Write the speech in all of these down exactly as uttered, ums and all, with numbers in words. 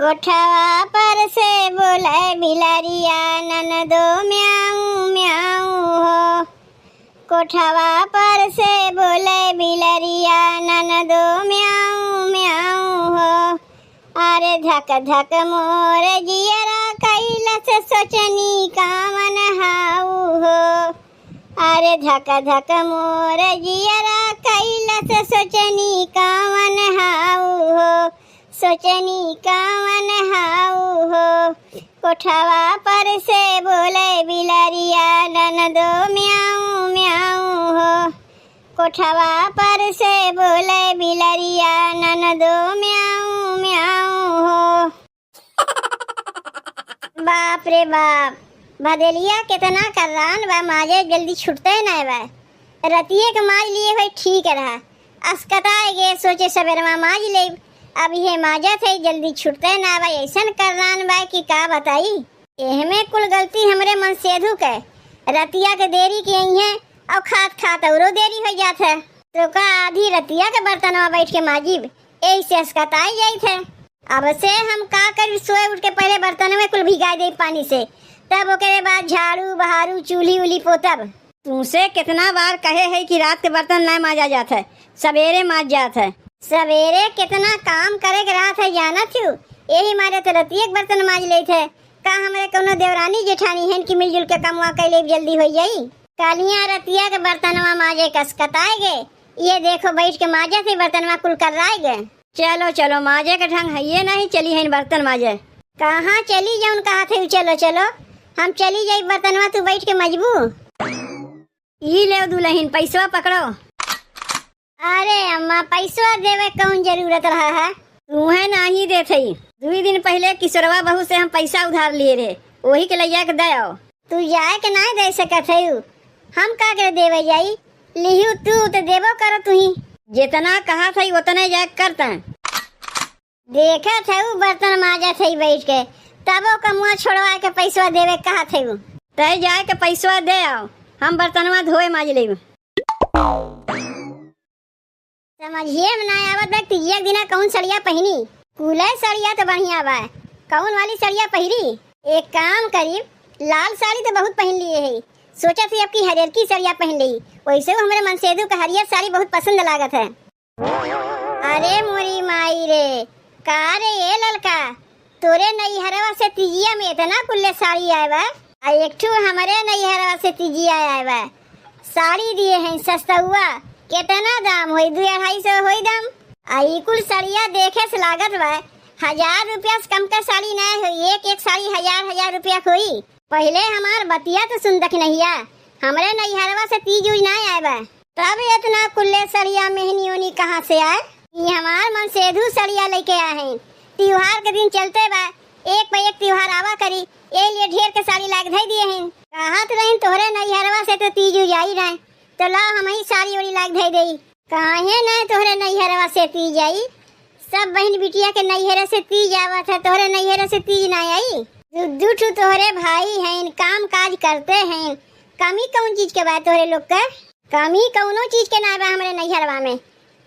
कोठवा पर से बोले बिलरिया, ननदो म्याऊं म्याऊं हो। कोठवा पर से बोले बिलरिया, ननदो म्याऊं म्याऊं हो। अरे धक धक मोर जियरा कैलस, सोचनी कावन हाऊ हो। अरे धक धक मोर जियरा कैलस, सोचनी कावन हाऊ हो। सोचनी कावन हाऊ हो। कोठवा पर से बोले बिलरिया, ननदो म्याऊं म्याऊं हो। कोठवा पर से बोले बिलरिया, ननदो म्याऊं म्याऊं हो। बाप रे बाप, भदेलिया केतना कर्रान बा, माजे जल्दी छुटते नाय बा। रतिये के माज लिए होई ठीक रहा, अस्कताए गे, सोचे सबेरवा माज लेब। अब इहे माजत है, जल्दी छुटते ना बा, ऐसन कर्रान बा कि का बताई। एहमे कुल गलती हमरे मनसेधु के, रतिया के देरी के अइहें अउर खात खात अउरो देरी होइ जात है। तो का आधी रतिया के बर्तनवा बैठ के माजिब, एही से अस्कताई जाइत है। अब से हम का करी, सोए उठ के पहिले बर्तनवे कुल भिगाई देई पानी से, तब ओकरे बाद झाड़ू बहारू चूल्ही उल्ही पोतब। तुमसे केतना बार कहे है कि रात के बर्तन ना माजा जात है, सबेरे माज जात है। सबेरे केतना काम करे के रहत है जानत हू, एही मारे तो रतिये के बर्तन माज लेत है। का हमरे कउनो देवरानी जेठानी हइन कि मिलजुल के कमवा कइ लेब जल्दी होइ जाई? कलिया रतिया के बर्तनवा माजे के अस्कताए गे, ये देखो बैठ के माजत ही बर्तनवा कुल कर्राए गे। चलो चलो, माजे के ढंग हइये नहीं, चली हइन बर्तन माजे। कहाँ चली जउन कहत है, चलो चलो, हम चली जाई बर्तनवा तू बैठ के मजबू। ई लेव दुलहिन, पइसवा पकड़ो। अरे अम्मा, पइसवा देवे कउन जरूरत रहा है? तुहे नाहीं देत हई। दुई दिन पहिले किसोरवा बहू से हम पइसा उधार लिए रहे, ओही के लइया के दे आओ। तू जाए के नाहीं दे सकत हऊ, हम का करे देवे जाई? लिहू तू तो देबो करो तुही। जेतना कहत हई ओतने जाए करता। देखत हऊ बर्तन माजत हई बैठ के, तबो कमुआ छोड़वा के पइसवा देवे कहत हऊ। तय जाए के पइसवा दे आओ, हम बर्तनवा धोए माज लेब। समझिए में ना आवत बा कि तीजिया के दिना कउन सड़िया पहिनी। कुले सड़िया तो बढ़िया बा, कउन वाली सड़िया पहिरी? एक काम करी, लाल साड़ी तो बहुत पहिन लिए है, सोचत ही अब की हरियर की सड़िया पहिन ली। वैसे हमरे मनसेधु का हरियर साड़ी बहुत पसंद लागत है। अरे मोरी माई रे, का रे ए ललका, तोरे नैहरवा से तीजिया में एतना कुल्ले साड़ी आए बा, आ एक ठू हमरे नैहरवा से तीजिया आए बा। साड़ी दिए हैं सस्तउआ, केतना दाम होई? दुई अढ़ाई सौ होई दाम। आ ई कुल सड़िया देखे से लागत बा, हजार रुपया से कम का साड़ी ना होई, एक एक साड़ी हजार हजार रुपया के होई। पहिले हमार बतिया तो सुन दखिनहिया, हमरे नैहरवा से तीज उज ना आए बा। तब एतना कुल्ले सड़िया मेहनी ओनी कहाँ से आए? ई हमार मनसेधु सड़िया लइके आए हैं। त्योहार के दिन चलते बा, एक पे एक त्योहार आवा करी, ए लिए ढेर के साड़ी लाग धई दिए हैं। कहत रहिन तोहरे नैहरवा से तो तीज उज आई रहे, तो लाओ हमही साड़ी ओड़ी लाग धई देई। काहे ना तोहरे नैहरवा से तीज आई? सब बहिन बिटिया के नैहरे से तीज आवत है, तोहरे नैहरे से तीज ना आई? दू, दू ठू तोहरे भाई हैं, काम काज करते हैं, कमी कउन चीज के बा तोहरे लोग के? कमी कउनो चीज के ना बा हमरे नैहरवा में।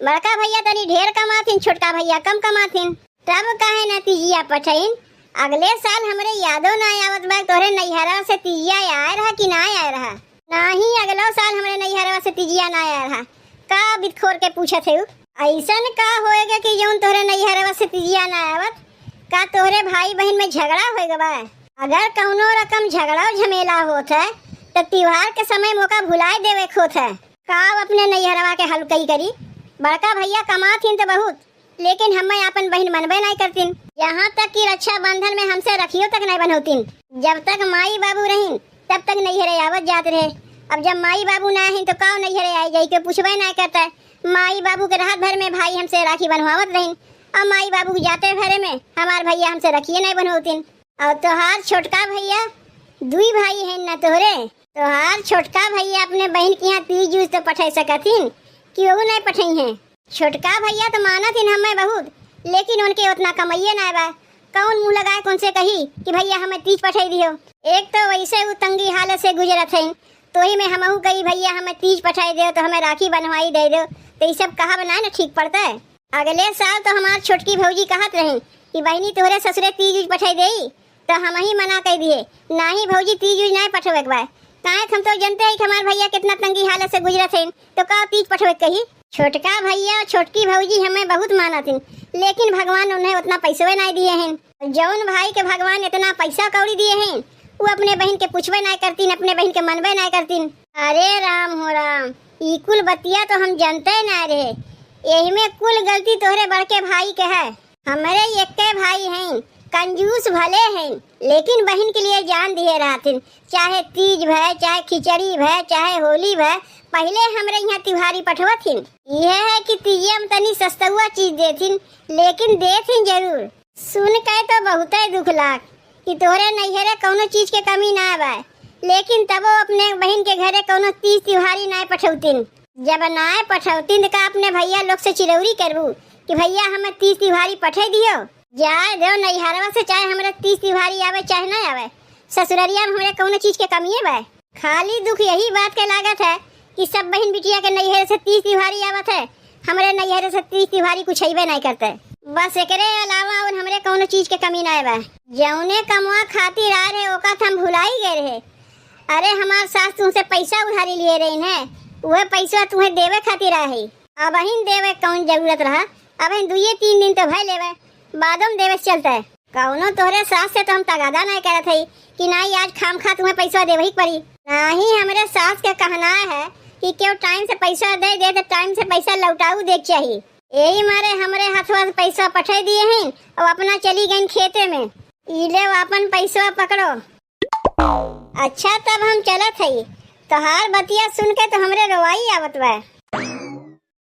बड़का भइया तनी ढेर कमाथिन, छोटका भइया कम कमाथिन। तब काहे ना तीजिया पठइन? अगले साल हमरे यादो ना आवत बा, तोहरे नैहरा से तीजिया आए रहा कि ना आए रहा? नाही, अगलो साल हमरे नैहरवा से तीजिया ना आए रहा। का बितखोर के पूछत है? अइसन का होएगा कि जउन तोहरे नैहरवा से तीजिया ना आवत? का तोहरे भाई बहिन में झगड़ा होएगा बा? अगर कउनो रकम झगड़ा झमेला होत है, त त्योहार के समय मौका भुलाए देवे के होत है। का अपने नैहरवा के हलकई करी? बड़का भइया कमाथिन त बहुत, लेकिन हम्मे आपन बहिन मनबे नाहीं करतिन। यहाँ तक कि रक्षाबंधन में हमसे रखियो तक नाहीं बन्हौतिन। जब तक माई बाबू रहिन, तब तक नैहरे आवत जात रहे। अब जब माई बाबू ना आहिन, तो काव नैहरे आई जाई, के पूछबे नाहीं करता। माई बाबू के रहत भर में भाई हमसे राखी बन्हवावत रहिन, अब माई बाबू के जाते भरे में हमार भइया हमसे रखिए नाहीं बन्हौतिन। अउर तोहार छोटका भइया, दुई भाई हैं ना तोहरे, तोहार छोटका भइया अपने बहिन के यहाँ तीज उज तो पठै सकथिन, कि ओहू नाहीं पठइहें? छोटका भइया तो मानत हिन हम्मे बहुत, लेकिन उनके उतना कमइये नाय बा। कउन मुँह लगाए के उनसे कही कि भइया हम्मे तीज पठई दिहो? एक तो वइसे उ तंगी हालत से गुजरत हइन, तोही में हमहू कही भइया हम्मे तीज पठई देव तो हम्मे राखी बन्हवाई दे देव, तो ई सब कहब नाय न ठीक पड़ता है। अगले साल तो हमार छोटकी भौजी कहत रही कि बहिनी तोहरे ससुरे तीज उज पठाई देई, तो हमही मना कइ दिहे, नाही भौजी तीज उज नाहीं पठवे के बा। काहे कि हम तो जनते ही कि हमार भइया कितना तंगी हालत से गुजरत हैं, तो का तीज पठवे के कही? छोटका भइया, छोटकी भौजी हमें बहुत मानत हैं, लेकिन भगवान उन्हें उतना पैसवे नाहीं दिए हैं। जौन भाई के भगवान इतना पैसा कौड़ी दिए हैं, वो अपने बहिन के पूछबे नाहीं करतीन, अपने बहिन के मनबे नाहीं करतीन। अरे राम हो राम, ई कुल बतिया तो हम जनते नाहीं रहे। एही में कुल गलती तोहरे बड़के भाई के है। हमरे एक्के भाई हैं, कंजूस भले हैं, लेकिन बहिन के लिए जान दिए रहथिन। चाहे तीज भय, चाहे खिचड़ी भय, चाहे होली भय, पहिले हमरे यहाँ तिहारी पठवथिन। यह है कि तीजे में तनी सस्तुआ चीज देथिन, लेकिन देथिन जरूर। सुन के तो बहुते दुख लाग कि तोहरे नैहरे कौनो चीज के कमी ना बा, लेकिन तबो अपने बहिन के घरे कौनो तीज तिहारी ना पठौतिन। जब ना पठौतिन, त का अपने भइया लोग से चिरौरी करबू कि भइया हमें तीज तिहारी पठे दियो? जाए दो नैहरवा से, चाहे हमरे तीज तिहारी आवे चाहे ना आवे, ससुररिया में हमरे कौनो चीज के कमिए बा। खाली दुख यही बात के लागत है कि सब बहिन बिटिया के नैहर से तीज तिहारी आवत है, हमरे नैहर से तीज तिहारी कुछ अइबे नाहीं करते। बस एकरे अलावा और हमरे कौनो चीज के कमी नाहीं बा। जौने कमवा खातिर आए रहे, ओका त हम भुलाई गए रहे। अरे, हमार सास तुमसे पैसा उधारी लिए रही है, वह पैसा तुम्हें देवे खातिर आए है। अबहिन देवे कौन जरूरत रहा, अबहिन दुइये तीन दिन तो भय लेवे, बादो में देवे से चलते। कौनो तोहरे सास से तो हम तगादा नाहीं करत हई कि नाहीं आज खामखा तुम्हें पैसा देवे ही पड़ी। नाहीं, हमरे सास के कहना है कि केहू टाइम से पैसा दे दे तो टाइम से पैसा लौटाऊ दे के चाही। यही मारे हमरे हथवा से पैसा पठे दिए हैं और अपना चली गईन खेते में। ई ले, अपन पैसा पकड़ो। अच्छा, तब हम चलत हई। तोहार बतिया सुन के तो हमरे रोवाई आवत बा।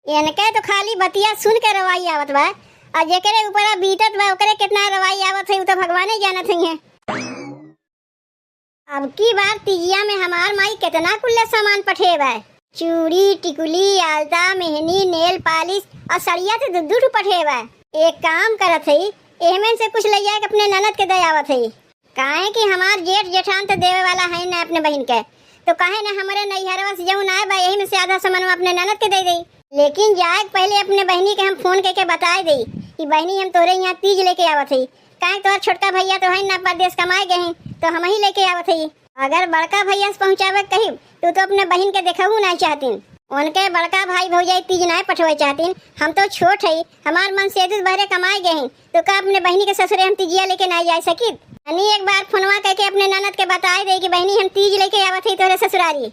इनके तो खाली बतिया सुन के रोवाई आवत बा, और जेकरे ऊपरा बीतत बा, ओकरे कितना रोवाई आवत है, उ तो भगवाने जानत हइहें। अब की बार तीजिया में हमार माई कितना कुल्ले सामान पठेबे, चूड़ी, टिकुली, आलता, मेहनी, नेल पालिश और सड़िया तो दू दू ठो पठेबे। एक काम करत हई, एहमें से कुछ ले जाके अपने ननद के दे आवत हई। काहे कि हमार जेठ जेठान तो देवे वाला है ना अपने बहिन के, तो काहे ना हमरे नैहरवा से जौन आए बा, यही में से आधा सामान अपने ननद के दे देई। लेकिन जाए के पहले अपने बहिनी के हम फोन करके बताए देई कि बहिनी, हम तोहरे यहाँ तीज लेके आवत हई। काहे तोहर छोटका भैया तो है ना, परदेस कमाए गए हैं, तो हम ही लेके आवत हई। अगर बड़का भैया से पहुँचावे के कही, तो, तो अपने बहिन के देखहू ना चाहतीन। उनके बड़का भाई भौजाई तीज नाय पठवे चाहतीन। हम तो छोट हई, हमार मन से दूध बहरे कमाए गए हैं, तो का अपने बहिनी के ससुरे हम तीजिया लेके नाय जाए सकित? तनी एक बार फोनवा करके अपने ननद के बताए दे कि बहिनी, हम तीज लेके आवत हई तोहरे ससुरारी।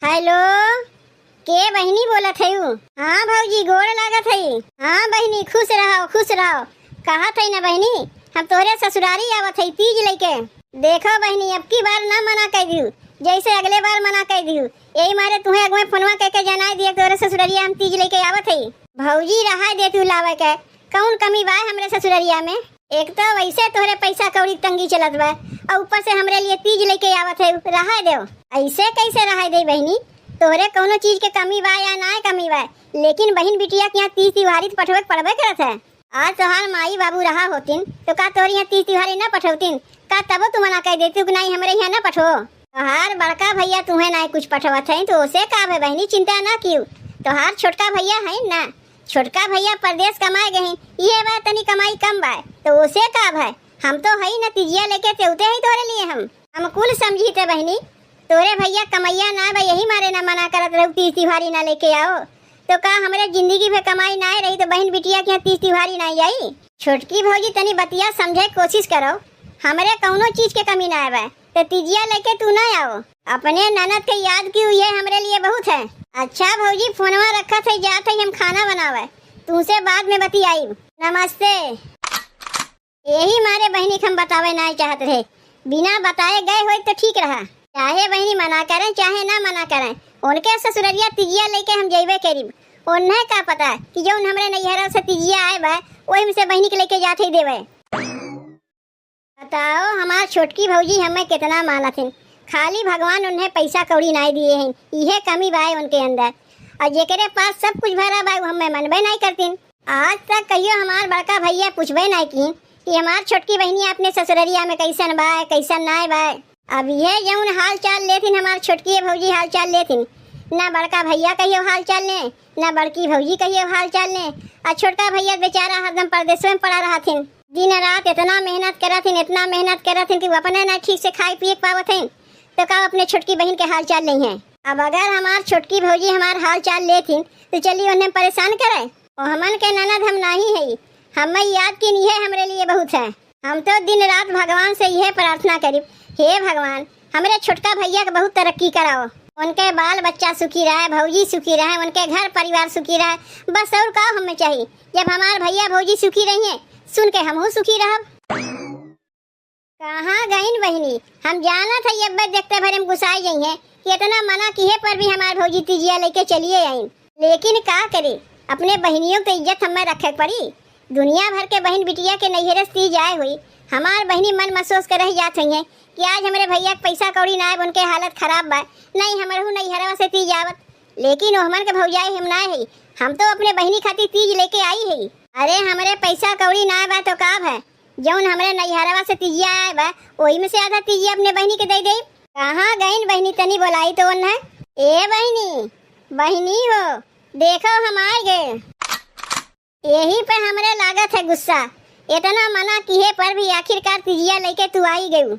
हेलो, के बहिनी बोलत हयू? हाँ भौजी, गोड़ लागत हई। हाँ बहिनी, खुश रहो, खुश रहो। कहत हई ना बहिनी, हम तोहरे ससुरारी आवत हई तीज लेके। देखो बहिनी, अब की बार ना मना कर दियो, जैसे अगले बार मना कर दियो। यही मारे तुहें अगुए फोनवा करके जनाई दिए, तोहरे ससुररिया हम तीज लेके आवत हई। भौजी, रहा दे तू लावे के, कौन कमी बा हमरे ससुररिया में? एक तो वैसे तोहरे पैसा कौड़ी तंगी चलत बा, और ऊपर से हमरे लिए तीज लेके आवत है, रहा दो। ऐसे कैसे रहा दे बहिनी? तोहरे कौनो चीज के कमी बा या ना कमी बा, लेकिन बहिन बिटिया के यहाँ तीज तिवारी तो पठवे के पड़बे करत है। आज तोहार माई बाबू रहा होतिन, तो का तोहरे यहाँ तीज तिवारी ना पठौतिन? का तबो तू मना कर देती कि नहीं, हमरे यहाँ ना पठो? तोहार बड़का भैया तुहें ना कुछ पठवत है, तो ओसे का है बहिनी, चिंता ना कियो। तोहार छोटका भैया है ना, छोटका भैया परदेस कमाए गए हैं, ये बा तनी कमाई कम बा, तो ओसे का भाई, हम तो हई न तीजिया लेके तेउते हई तोहरे लिए हम। हम कुल समझी थे बहिनी, तोहरे भैया कमैया ना बा, यही मारे ना मना करत रहू तीज तिहारी ना लेके आओ। तो का हमरे जिंदगी भर कमाई ना रही तो बहिन बिटिया के यहाँ तीज तिहारी ना आई? छोटकी भौजी तनी बतिया समझे के कोशिश करो, हमरे कौनो चीज के कमी ना बा। तो तीजिया लेके तू ना आओ। अपने ननद के याद की हुई है, हमरे लिए बहुत है। अच्छा भौजी, फोनवा रखत है, जात है हम खाना बनावे, तुमसे बाद में बतियाई। नमस्ते। यही मारे बहिनी के हम बतावे ना चाहत रहे, बिना बताए गए होई तो ठीक रहा। चाहे बहिनी मना करें चाहे ना मना करें, उनके ससुररिया तीजिया लेके हम जइबे करीब। उन्हें का पता कि जौन हमरे नैहरा से तीजिया आए बा, वही में से बहिनी के लेके जात ही देवे। बताओ, हमार छोटकी भौजी हमें कितना मानत हन, खाली भगवान उन्हें पैसा कौड़ी नाय दिए हैं, इहे कमी बाय उनके अंदर। और जेकरे पास सब कुछ भरा बाय, वो हमें मनबे नाय करतीन। आज तक कहियो हमार बड़का भैया पूछबे नाय की कि हमार छोटकी बहिनी अपने ससुररिया में कैसन बाय, कैसन नाय बाय। अब ये जौन हाल चाल लेथिन, हमार छोटकी भौजी हाल चाल लेथिन, ना बड़का भइया कहियो हाल चाल लें, ना बड़की भौजी कहियो हाल चाल लें। अउर छोटका भइया बेचारा हरदम परदेसवे में पड़ा रहथिन। दिन रात एतना मेहनत करथिन, एतना मेहनत करथिन कि उ अपने ना ठीक से खाए पिए के पावत हैं, तो का अपने छोटकी बहिन के हाल चाल लेइहैं? अब अगर हमार छोटकी भौजी हमार हाल चाल लेथिन, तो चली उन्हें परेसान करे। ओहमन के ननद हम नाहीं हई, हम्मे याद किन इहे हमरे लिए बहुत है। हम तो दिन रात भगवान से इहे प्रार्थना करिब, हे भगवान, हमरे छोटका भइया के बहुत तरक्की कराओ, उनके बाल बच्चा सुखी रहे, भौजी सुखी रहे, उनके घर परिवार सुखी रहे, बस अउर का हम्मे चाही? जब हमार भइया भौजी सुखी रहिहैं, सुन के हमहूँ सुखी रहब। कहाँ गइन बहिनी? हम जानत हई अब्बे देखते भरे में गुस्साइ जइहैं कि एतना मना किहे पर भी हमार भौजी तिजिया लइके चलिए आइन। लेकिन का करे, अपने बहिनियों के इज्जत हम्मे रखे के पड़ी। दुनिया भर के बहिन बिटिया के नैहरे से तीज आए हुई, हमार बहिनी मन महसूस के रह जात हुई हैं कि आज हमरे भइया के पैसा कौड़ी ना आए, उनके हालत खराब बा, नहीं हमरहू नैहरवा से तीज आवत। लेकिन ओहमन के भौजाई हम ना हई, हम तो अपने बहिनी खातिर तीज लेके आई हई। अरे हमरे पैसा कौड़ी ना बा तो का भा, जौन हमरे नैहरवा से तिजिया आए बा, ओही में से आधा तिजिया अपने बहिनी के दे देब। कहाँ गइन बहिनी, तनी बोलाई तो ओन्हे। ए बहिनी, बहिनी हो, देखो हम आए गए। यही पे हमरे लागत है गुस्सा, एतना मना किहे पर भी आखिरकार तिजिया लेके तू आई गयू।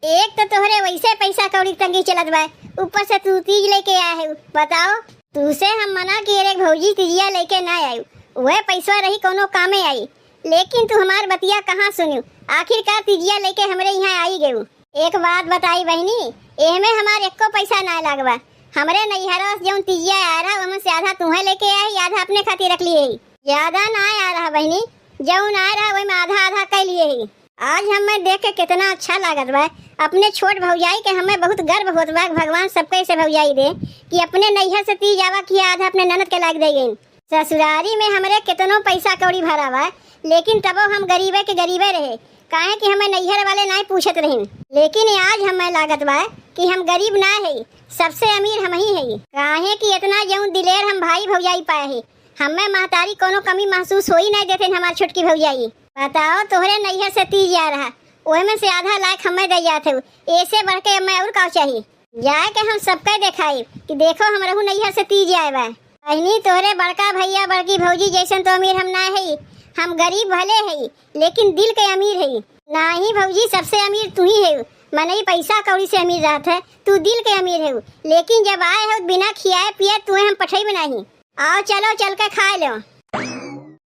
एक तो तोहरे वैसे पैसा कौड़ी के तंगी चलत बा, ऊपर से तू तीज लेके आए है। बताओ, तू से हम मना किए रे भौजी, तिजिया लेके ना आयु, वह पैसा रही कोनो कामे आई, लेकिन तू हमार बतिया कहाँ सुनू? आखिरकार तिजिया लेके हमरे यहाँ आई गयू। एक बात बताई बहिनी, एहमे हमार एको पैसा ना लागबा। हमरे नैहरवा से जौन तिजिया आय रहा, ओमे से आधा तुहे लेके आई, आधा अपने खातिर रख लिए ही। ज्यादा ना आय रहा बहिनी, जौन आय रहा ओमे आधा आधा कर लिए ही। आज हमें देख के कितना अच्छा लागत बा। अपने छोट भौजाई के हमें बहुत गर्व होत बा कि भगवान सबके ऐसे भौजाई दे कि अपने नैहर से तीज आवा कि आधा अपने ननद के लाग दे गई। ससुरारी में हमरे कितनो पैसा कौड़ी भरा बा, लेकिन तबो हम गरीबे के गरीबे रहे, काहे कि हमें नैहर वाले नाय पूछत रहिन। लेकिन आज हमें लागत बा कि हम गरीब ना है, सबसे अमीर हम ही है, काहे कि इतना जौन दिलेर हम भाई भौजाई पाए है। हमें महतारी कोनो कमी महसूस होई नाय देते हमार छोटकी भौजाई। बताओ, तोहरे नैहर से तीज आ रहा, ओहमे से आधा लायक हमें दे जात है, ऐसे बढ़ के हमें और का चाहिए? जाए के हम सबके देखाई कि देखो, हमरहू नैहर से तीज आए बा। बहिनी, तोहरे बड़का भैया, बड़की भौजी जैसन तो अमीर हम ना हई, हम गरीब भले हई, लेकिन दिल के अमीर हई। नाही भौजी, सबसे अमीर तू ही है, मनई पैसा कौड़ी से अमीर रहत है, तू दिल के अमीर है, लेकिन जब आए हो बिना खियाए पिए तुहे हम पठेब नाही। आओ चलो, चल के खाए लो।